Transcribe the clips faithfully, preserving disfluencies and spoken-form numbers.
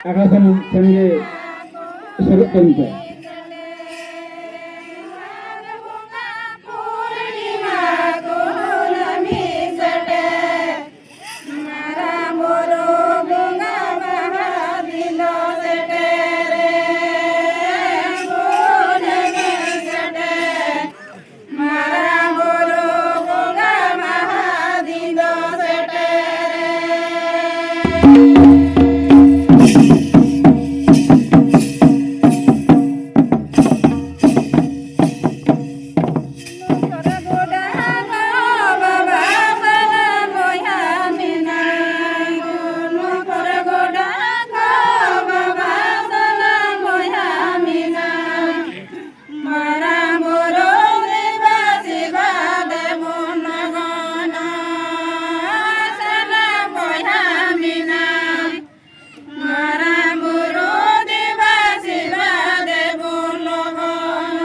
ᱟᱠᱷᱲᱟ ᱥᱮᱱ ᱥᱮᱱ ᱜᱮ ᱥᱮᱞᱮᱫ ᱛᱟᱵᱚᱱ ᱯᱮ᱾ ᱢᱟᱨᱟᱝ ᱵᱩᱨᱩ ᱵᱚᱸᱜᱟ ᱢᱟᱦᱟ ᱫᱤᱱ ᱫᱚ ᱥᱮᱴᱮᱨᱮᱱ, ᱠᱩᱱᱟᱹᱢᱤ ᱥᱮᱴᱮᱨ᱾ ᱢᱟᱨᱟᱝ ᱵᱩᱨᱩ ᱵᱚᱸᱜᱟ ᱢᱟᱦᱟ ᱫᱤᱱ ᱫᱚ ᱥᱮᱴᱮᱨᱮᱱ᱾ ᱱᱚᱠᱚᱨ ᱜᱚᱰᱟ ᱜᱚ ᱵᱟᱵᱟ ᱥᱟᱱᱟᱢ ᱵᱚᱭᱦᱟ ᱢᱮᱱᱟᱜ᱾ ᱱᱚᱠᱚᱨ ᱜᱚᱰᱟ ᱜᱚ ᱵᱟᱵᱟ ᱥᱟᱱᱟᱢ ᱵᱚᱭᱦᱟ ᱢᱮᱱᱟᱜ᱾ ᱢᱟᱨᱟᱝ ᱵᱩᱨᱩ ᱫᱮᱵᱟ ᱥᱮᱵᱟ ᱫᱮᱵᱚᱱ ᱞᱚᱜᱚᱱ᱾ ᱥᱟᱱᱟᱢ ᱵᱚᱭᱦᱟ ᱢᱮᱱᱟᱜ᱾ ᱢᱟᱨᱟᱝ ᱵᱩᱨᱩ ᱫᱮᱵᱟ ᱥᱮᱵᱟ ᱫᱮᱵᱚᱱ ᱞᱚᱜᱚᱱ᱾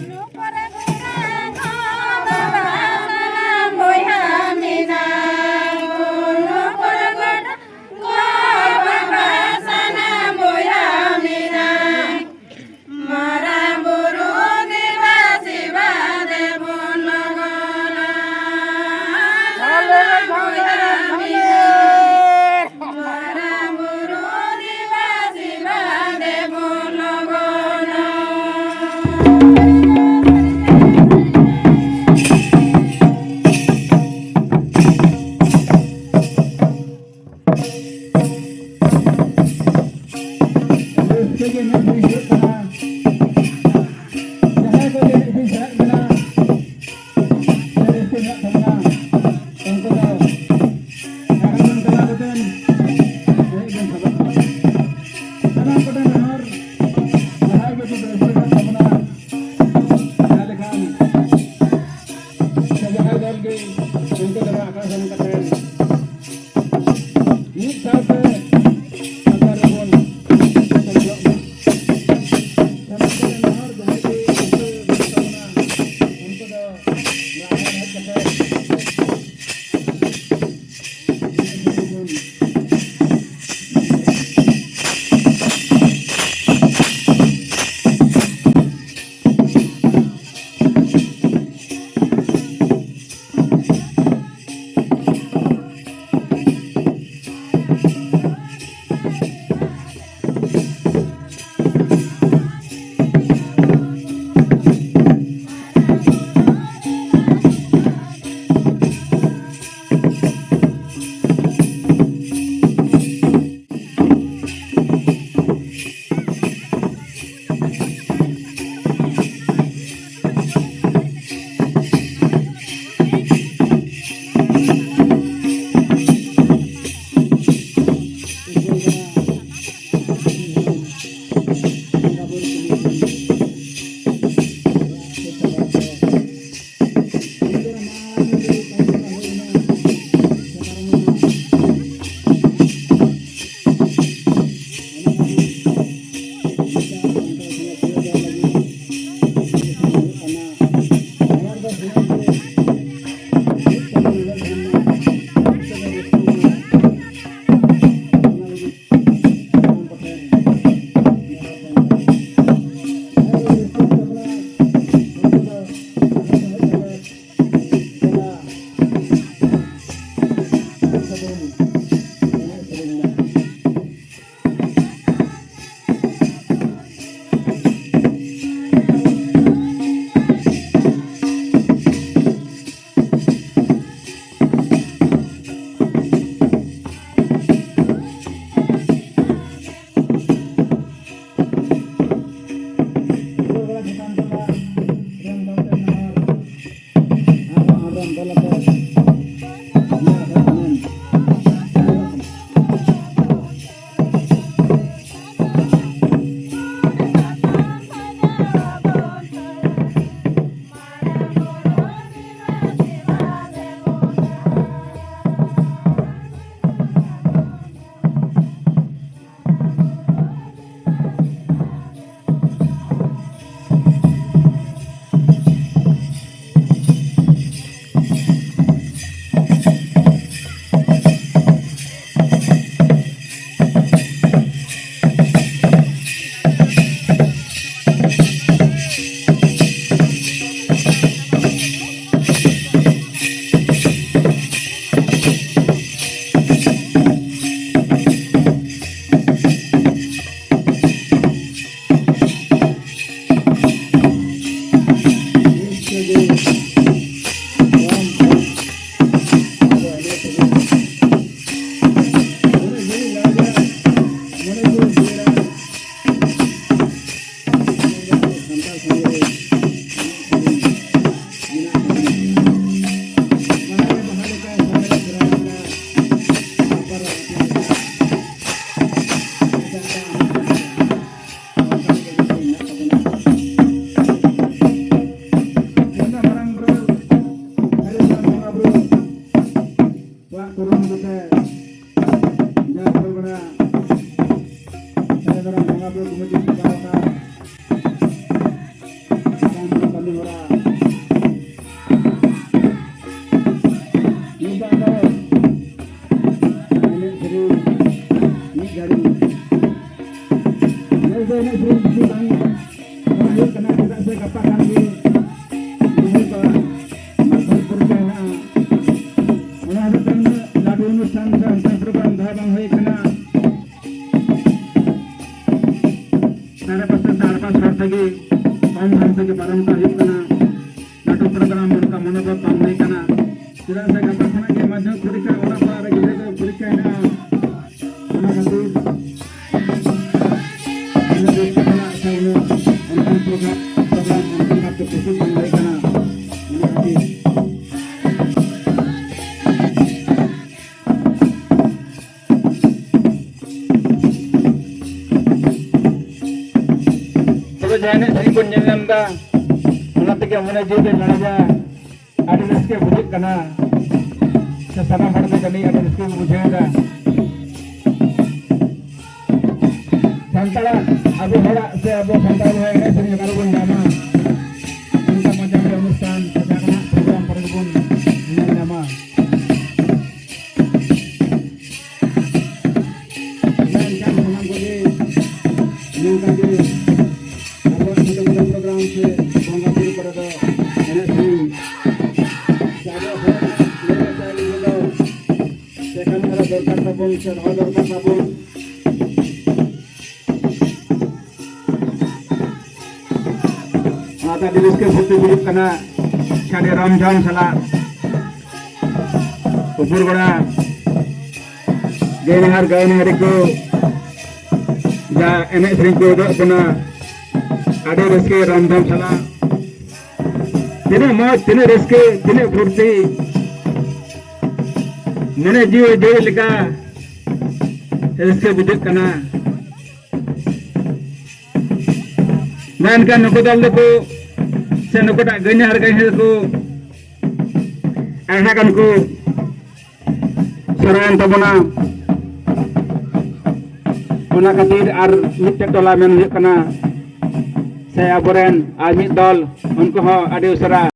ᱱᱚᱠᱚᱨ ᱜᱚᱰᱟ ᱜᱚ ᱵᱟᱵᱟ ᱥᱟᱱᱟᱢ ᱵᱚᱭᱦᱟ ᱢᱮᱱᱟᱜ᱾ ᱱᱚᱠᱚᱨ ᱜᱚᱰᱟ ᱜᱚ ᱵᱟᱵᱟ ᱥᱟᱱᱟᱢ ᱵᱚᱭᱦᱟ ᱢᱮᱱᱟᱜ᱾ ᱢᱟᱨᱟᱝ ᱵᱩᱨᱩ ᱫᱮᱵᱟ ᱥᱮᱵᱟ ᱫᱮᱵᱚᱱ ᱞᱚᱜᱚᱱ᱾ ᱢᱟᱨᱟᱝ ᱵᱩᱨᱩ ᱫᱮᱵᱟ ᱥᱮᱵᱟ ᱫᱮᱵᱚᱱ ᱞᱚᱜᱚᱱ᱾ ᱨᱟᱹᱥᱠᱟᱹ ᱜᱮ ᱢᱤᱫ ᱦᱩᱭ ᱦᱩᱭᱩᱜ ᱠᱟᱱᱟ᱾ ᱡᱟᱦᱟᱸᱭ ᱠᱚ ᱮᱱᱮᱡ ᱦᱩᱭ ᱥᱟᱱᱟᱭᱮᱫ ᱵᱮᱱᱟ, ᱥᱮ ᱨᱟᱹᱥᱠᱟᱹ ᱢᱮᱱᱟᱜ ᱛᱟᱵᱚᱱᱟ, ᱩᱱᱠᱩ ᱫᱚ ᱟᱜᱟᱢ ᱨᱮᱱ ᱪᱟᱞᱟᱣ ᱠᱟᱛᱮ ᱮᱱᱮᱡ ᱵᱚᱱ ᱥᱟᱵᱚᱜ ᱠᱟᱱᱟ᱾ ᱥᱟᱱᱟᱢ ᱠᱚᱴᱷᱮᱱ ᱱᱮᱦᱚᱨ, ᱡᱟᱦᱟᱸᱭ ᱜᱮ ᱡᱩᱫᱤ ᱨᱟᱹᱥᱠᱟᱹ ᱢᱮᱱᱟᱜ ᱛᱟᱵᱚᱱᱟ, ᱡᱟᱦᱟᱸ ᱞᱮᱠᱟᱱ ᱥᱮ ᱡᱟᱦᱟᱸᱭ ᱫᱚᱞ ᱜᱮ ᱩᱱᱠᱩ ᱫᱚ ᱟᱠᱷᱲᱟ ᱥᱮᱱ ᱠᱟᱛᱮ ᱢᱤᱫ ᱥᱟᱶᱛᱮ ᱟᱠᱷᱲᱟ ᱨᱮᱵᱚᱱ ᱥᱮᱞᱮᱫᱚᱜ ᱢᱟ᱾ ᱥᱟᱱᱟᱢ ᱠᱚ ᱱᱮᱦᱚᱨ ᱡᱟᱦᱟᱸᱭ ᱜᱮ ᱩᱱᱠᱩ ᱫᱚ ᱵᱚᱸᱜᱟ ᱢᱟᱨᱟᱝ ᱵᱩᱨᱩ, ᱦᱟᱹᱨᱤ ᱥᱟᱱ ᱵᱚᱸᱜᱟ ᱵᱩᱨᱩ ᱠᱚᱣᱟᱜ ᱠᱩᱨᱩᱢᱩᱴᱩ ᱛᱮ ᱡᱟᱦᱮᱨ ᱯᱟᱨᱜᱟᱱᱟ ᱥᱟᱹᱨᱤ ᱫᱷᱚᱨᱚᱢ ᱵᱚᱸᱜᱟ ᱵᱩᱨᱩ ᱠᱚᱢᱤᱴᱤ ᱥᱟᱯᱲᱟᱣ ᱟᱠᱟᱫ ᱥᱟᱱᱛᱟᱲ ᱠᱟᱹᱢᱤ ᱦᱚᱨᱟ ᱱᱤᱛᱚᱜ ᱫᱚ ᱮᱱᱮᱡ ᱥᱮᱨᱮᱧ ᱢᱤᱫ ᱜᱷᱟᱹᱲᱤ ᱱᱚᱜᱼᱚᱭ ᱡᱮ ᱮᱱᱮᱡ ᱥᱮᱨᱮᱧ ᱵᱮᱥᱤ ᱵᱟᱝ ᱦᱩᱭᱩᱜ ᱠᱟᱱᱟ, ᱪᱮᱫᱟᱜ ᱥᱮ ᱜᱟᱯᱟ ᱠᱷᱟᱱ ᱜᱮ ᱜᱤᱫᱽᱨᱟᱹ ᱠᱚᱣᱟᱜ ᱢᱟᱫᱽᱫᱷᱚᱢᱤᱠ ᱯᱚᱨᱤᱠᱠᱷᱟ ᱦᱮᱱᱟᱜᱼᱟ᱾ ᱚᱱᱟ ᱦᱚᱛᱮᱡ ᱛᱮ ᱩᱱᱟᱹᱜ ᱞᱟᱹᱴᱩ ᱚᱱᱩᱥᱴᱷᱟᱱ ᱥᱮ ᱚᱱᱠᱟᱱ ᱯᱨᱳᱜᱨᱟᱢ ᱫᱚᱦᱚ ᱵᱟᱝ ᱦᱩᱭ ᱠᱟᱱᱟ᱾ ᱫᱷᱟᱨᱮ ᱯᱟᱥᱮ ᱥᱮ ᱟᱲᱯᱟᱥ ᱦᱚᱲ ᱛᱮᱜᱮ ᱠᱚᱢ ᱦᱚᱲ ᱛᱮᱜᱮ ᱯᱟᱨᱚᱢ ᱠᱟᱜ ᱦᱩᱭᱩᱜ ᱠᱟᱱᱟ᱾ ᱞᱟᱹᱴᱩ ᱯᱨᱳᱜᱨᱟᱢ ᱚᱱᱠᱟ ᱢᱚᱱᱳᱵᱷᱟᱵ ᱵᱟᱝ ᱦᱩᱭ ᱠᱟᱱᱟ᱾ ᱪᱮᱫᱟᱜ ᱥᱮ ᱜᱟᱯᱟ ᱠᱷᱚᱱᱟᱜ ᱜᱮ ᱢᱟᱫᱽᱫᱷᱚᱢᱤᱠ ᱯᱚᱨᱤᱠᱠᱷᱟ, ᱚᱲᱟᱜ ᱯᱟᱲᱟᱜ ᱨᱮ ᱜᱤᱫᱽᱨᱟᱹ ᱠᱚ ᱯᱚᱨᱤᱠᱠᱷᱟ ᱦᱮᱱᱟᱜᱼᱟ᱾ ᱚᱱᱟ ᱠᱷᱟᱹᱛᱤᱨ ᱩᱱᱟᱹᱜ ᱵᱮᱥ ᱛᱮ ᱪᱟᱞᱟᱜ ᱥᱮ ᱩᱱᱟᱹᱜ ᱚᱱᱠᱟᱱ ᱯᱨᱳᱜᱨᱟᱢ, ᱯᱨᱳᱜᱨᱟᱢ ᱚᱱᱠᱟᱱ ᱵᱷᱟᱵᱽ ᱛᱮ ᱯᱨᱚᱥᱛᱩᱛ ᱵᱟᱝ ᱦᱩᱭ ᱠᱟᱱᱟ᱾ ᱚᱱᱟ ᱠᱷᱟᱹᱛᱤᱨ ᱚᱱᱟ ᱛᱮᱜᱮ ᱢᱚᱱᱮ ᱡᱤᱣᱤ ᱫᱚ ᱞᱟᱲᱟᱜᱼᱟ᱾ ᱟᱹᱰᱤ ᱨᱟᱹᱥᱠᱟᱹ ᱵᱩᱡᱷᱟᱹᱜ ᱠᱟᱱᱟ᱾ ᱥᱮ ᱥᱟᱱᱟᱢ ᱦᱚᱲ ᱫᱚ ᱡᱟᱹᱱᱤᱡ ᱟᱹᱰᱤ ᱨᱟᱹᱥᱠᱟᱹ ᱠᱚ ᱵᱩᱡᱷᱟᱹᱣ ᱮᱫᱟ᱾ ᱥᱟᱱᱛᱟᱲᱟᱜ, ᱟᱵᱚ ᱦᱚᱲᱟᱜ ᱥᱮ ᱟᱵᱚ ᱥᱟᱱᱛᱟᱲ ᱵᱚᱭᱦᱟ ᱮᱱᱮᱡ ᱥᱮᱨᱮᱧ ᱚᱠᱟ ᱨᱮᱵᱚᱱ ᱧᱟᱢᱟ? ᱚᱱᱠᱟ ᱢᱟᱡᱟᱱ ᱨᱮ ᱚᱱᱩᱥᱴᱷᱟᱱ ᱥᱮ ᱡᱟᱦᱟᱱᱟᱜ ᱯᱨᱳᱜᱨᱟᱢ ᱠᱚᱨᱮ ᱜᱮᱵᱚᱱ ᱧᱮᱞ ᱧᱟᱢᱟ᱾ ᱢᱮᱱᱠᱷᱟᱱ ᱥᱟᱱᱟᱢ ᱠᱚᱜᱮ ᱱᱚᱝᱠᱟ ᱜᱮ ᱟᱵᱚᱣᱟᱜ ᱪᱷᱳᱴᱳ ᱢᱳᱴᱳ ᱯᱨᱳᱜᱨᱟᱢ ᱥᱮ ᱵᱚᱸᱜᱟ ᱵᱩᱨᱩ ᱠᱚᱨᱮ ᱫᱚ ᱮᱱᱮᱡ ᱥᱮᱨᱮᱧ ᱥᱮ ᱟᱵᱚᱣᱟᱜ ᱦᱚᱲᱟᱜ ᱞᱟᱹᱭ ᱞᱟᱠᱪᱟᱨ ᱤᱫᱤ ᱫᱚ ᱥᱮ ᱠᱟᱹᱢᱤ ᱦᱚᱨᱟ ᱫᱚᱨᱠᱟᱨ ᱛᱟᱵᱚᱱ ᱥᱮ ᱨᱚᱦᱚᱭ ᱫᱚᱨᱠᱟᱨ ᱛᱟᱵᱚᱱ᱾ ᱚᱱᱟᱛᱮ ᱟᱹᱰᱤ ᱨᱟᱹᱥᱠᱟᱹ ᱯᱷᱩᱨᱛᱤ ᱵᱩᱡᱩᱜ ᱠᱟᱱᱟ᱾ ᱥᱟᱰᱮ ᱨᱚᱢ ᱡᱷᱚᱢ ᱥᱟᱞᱟᱜ ᱩᱯᱩᱨ ᱵᱟᱲᱟ ᱜᱟᱹᱭᱱᱟᱦᱟᱨ ᱜᱟᱹᱭᱱᱟᱦᱟᱨᱤ ᱠᱚ ᱡᱟ ᱮᱱᱮᱡ ᱥᱮᱨᱮᱧ ᱠᱚ ᱩᱫᱩᱜ ᱠᱟᱱᱟ, ᱟᱹᱰᱤ ᱨᱟᱹᱥᱠᱟᱹ ᱨᱚᱢ ᱡᱷᱚᱢ ᱥᱟᱞᱟᱜ᱾ ᱛᱤᱱᱟᱹᱜ ᱢᱚᱡᱽ, ᱛᱤᱱᱟᱹᱜ ᱨᱟᱹᱥᱠᱟᱹ, ᱛᱤᱱᱟᱹᱜ ᱯᱷᱩᱨᱛᱤ, ᱢᱚᱱᱮ ᱡᱤᱣᱤ ᱡᱟᱹᱲᱤ ᱞᱮᱠᱟ ᱨᱟᱹᱥᱠᱟᱹ ᱵᱩᱡᱷᱟᱹᱜ ᱠᱟᱱᱟ᱾ ᱢᱮᱱᱠᱷᱟᱱ ᱱᱩᱠᱩ ᱫᱚᱞ ᱫᱚᱠᱚ ᱥᱮ ᱱᱩᱠᱩᱴᱟᱜ ᱜᱟᱹᱭᱱᱟᱹᱦᱟᱨ ᱜᱟᱹᱭᱱᱟᱹᱦᱟᱨ ᱠᱚ ᱟᱭᱢᱟ ᱜᱟᱱ ᱠᱚ ᱥᱚᱨᱟᱭᱮᱱ ᱛᱟᱵᱚᱱᱟ᱾ ᱚᱱᱟ ᱠᱷᱟᱹᱛᱤᱨ ᱟᱨ ᱢᱤᱫᱴᱮᱡ ᱴᱚᱞᱟ ᱢᱮᱱ ᱦᱩᱭᱩᱜ ᱠᱟᱱᱟ, ᱥᱮ ᱟᱵᱚᱨᱮᱱ ᱟᱨ ᱢᱤᱫ ᱫᱚᱞ, ᱩᱱᱠᱩ ᱦᱚᱸ ᱟᱹᱰᱤ ᱩᱥᱟᱹᱨᱟ